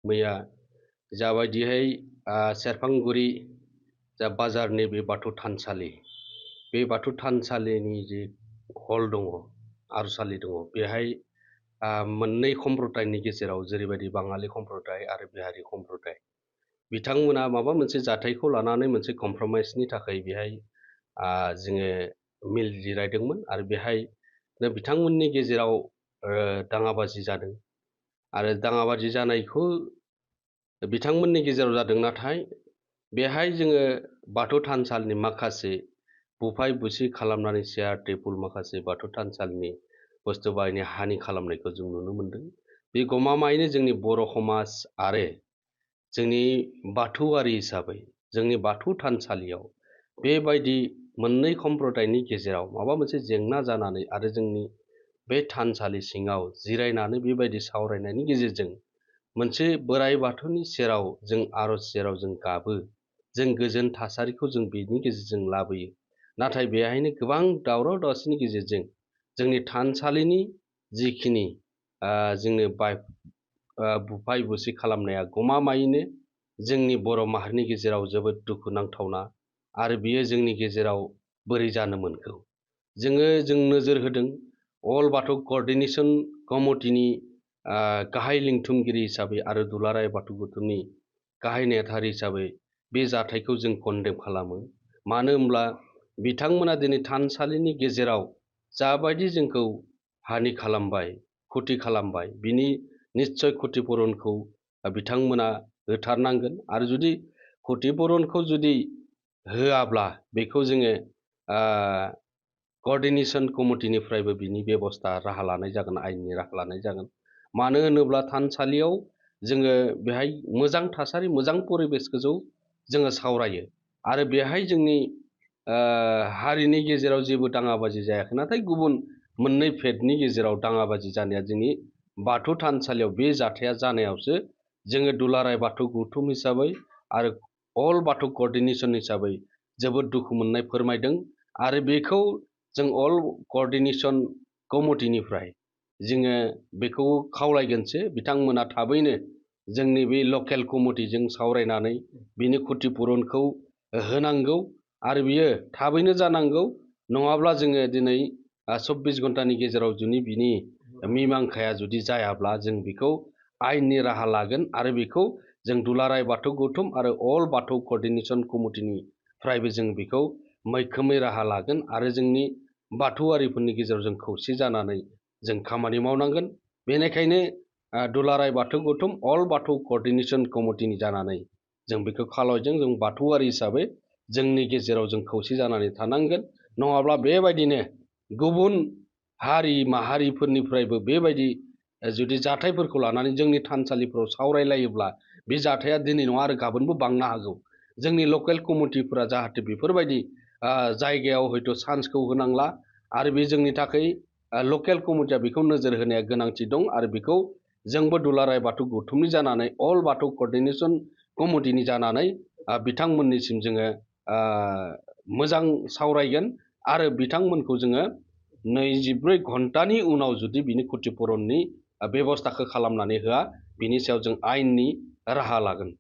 मैया जाबायदिहाय सेरफांगुरि जा बाजारनि बे बाथौ थानसालि, बे बाथौ थानसालिनि जि हल दङ, आर'जसालि दङ, बेहाय मोननै सम्प्रदायनि गेजेराव जेरैबायदि बाङालि सम्प्रदाय आरो बिहारि सम्प्रदाय बिथांमोना माबा मोनसे जाथायखौ लानानै मोनसे कमप्रमाइसनि थाखाय बेहाय जोङो मिल जिरायदोंमोन आरो बेहाय बिथांमोननि गेजेराव दाङाबाजि जादों आरो दाङाबाजि जानायखौ बिथांमोननि गेजेराव जादों। नाथाय बेहाय जोङो बाथौ थानसालिनि माखासे बुफाय बुसि खालामनानै चेयार टेबुल माखासे बाथौ थानसालिनि बुस्थु बाहायनो हानि खालामनायखौ जों नुनो मोनदों। बे गमामायैनो जोंनि बर' समाज आरो जोंनि बाथौआरि हिसाबै जोंनि बाथौ थानसालियाव बेबायदि मोननै सम्प्रदायनि गेजेराव माबा मोनसे जेंना जानानै आरो जोंनि बे थानसालि सिङाव जिरायनानै बेबायदि सावरायनायनि गेजेरजों मोनसे बोराइ बाथौनि सेराव जों आर'ज सेराव जों गाबो, जों गोजोन थासारिखौ जों बेनि गेजेरजों लाबोयो। नाथाय बेहायनो गोबां दावराव दावसिनि गेजेरजों जोंनि थानसालिनि जिखिनि जोंनो बुफाय बुसि खालामनाया गमामायैनो जोंनि बर' माहारिनि गेजेराव जोबोद दुखुनांथावना आरो बियो जोंनि गेजेराव बोरै जानो मोनखो। जों नोजोर होदों अल बाथौ क'र्डिनेशन कमिटिनि गाहाय लिंथुमगिरि हिसाबै आरो दुलाराय बाथौ गौथुमनि गाहाय नेहाथारि हिसाबै बे जाथायखौ जों कन्डेम खालामो। मानो होनब्ला बिथांमोना दिनै थानसालिनि गेजेराव जाबायदि जोंखौ हानि खालामबाय, क्षति खालामबाय, बिनि निस्सय क्षतिपुरनखौ बिथांमोना होथारनांगोन आरो जुदि क्षतिपुरनखौ जुदि होआब्ला बेखौ जोङो क'र्डिनेशन कमिटिनिफ्रायबो बिनि बेबस्था राहा लानाय जागोन, आयेननि राहा लानाय जागोन। मानो होनोब्ला थानसालियाव जोङो बेहाय मोजां थासारि मोजां परिबेसखौ जोङो सावरायो आरो बेहाय जोंनि हारिनि गेजेराव जेबो दाङाबाजि जायाखै। नाथाय गुबुन मोननै फेदनि गेजेराव दाङाबाजि जानाया जोंनि बाथौ थानसालियाव बे जाथाया जानायावसो जोङो दुलाराय बाथौ गौथुम हिसाबै आरो अल बाथौ क'र्डिनेशन हिसाबै जोबोद दुखु मोननाय फोरमायदों आरो बेखौ जों अल क'र्डिनेशन कमिटिनिफ्राय जोङो बेखौ खावलायगोनसो बिथांमोना थाबैनो जोंनि बे लकेल कमिटिजों सावरायनानै बिनि क्षतिपुरनखौ होनांगौ आरो बियो थाबैनो जानांगौ। नङाब्ला जोङो दिनै 24 घन्टानि गेजेराव जुदि बिनि मीमांसाया जुदि जायाब्ला जों बेखौ आयेननि राहा लागोन आरो बेखौ जों दुलाराय बाथौ गौथुम आरो अल बाथौ क'र्डिनेशन कमिटिनिफ्रायबो जों बेखौ मैखोमै राहा लागोन आरो जोंनि बाथौआरिफोरनि गेजेराव जों खौसे जानानै जों खामानि मावनांगोन। बेनिखायनो दुलाराय बाथौ गौथुम अल बाथौ क'र्डिनेशन कमिटिनि जानानै जों बेखौ खावलायदों। जों बाथौआरि हिसाबै जोंनि गेजेराव जों खौसे जानानै थानांगोन। नङाब्ला बेबायदिनो गुबुन हारि माहारिफोरनिफ्रायबो बेबायदि जुदि जाथायफोरखौ लानानै जोंनि थानसालिफोराव सावरायलायोब्ला बे जाथाया दिनै नङा आरो गाबोनबो बांनो हागौ। जोंनि लकेल कमिटिफोरा जाहाथे बेफोरबायदि जायगायाव हयथ' चान्सखौ होनांला आरो बे जोंनि थाखाय लकेल कमिटिया बेखौ नोजोर होनाया गोनांथि दं आरो बेखौ जोंबो दुलाराय बाथौ गौथुमनि जानानै अल बाथौ क'र्डिनेशन कमिटिनि जानानै बिथांमोननिसिम जोङो मोजां सावरायगोन आरो बिथांमोनखौ जोङो 24 घन्टानि उनाव जुदि बिनि क्षतिपुरननि बेबस्थाखौ खालामनानै होआ बिनि सायाव जों आयेननि राहा लागोन।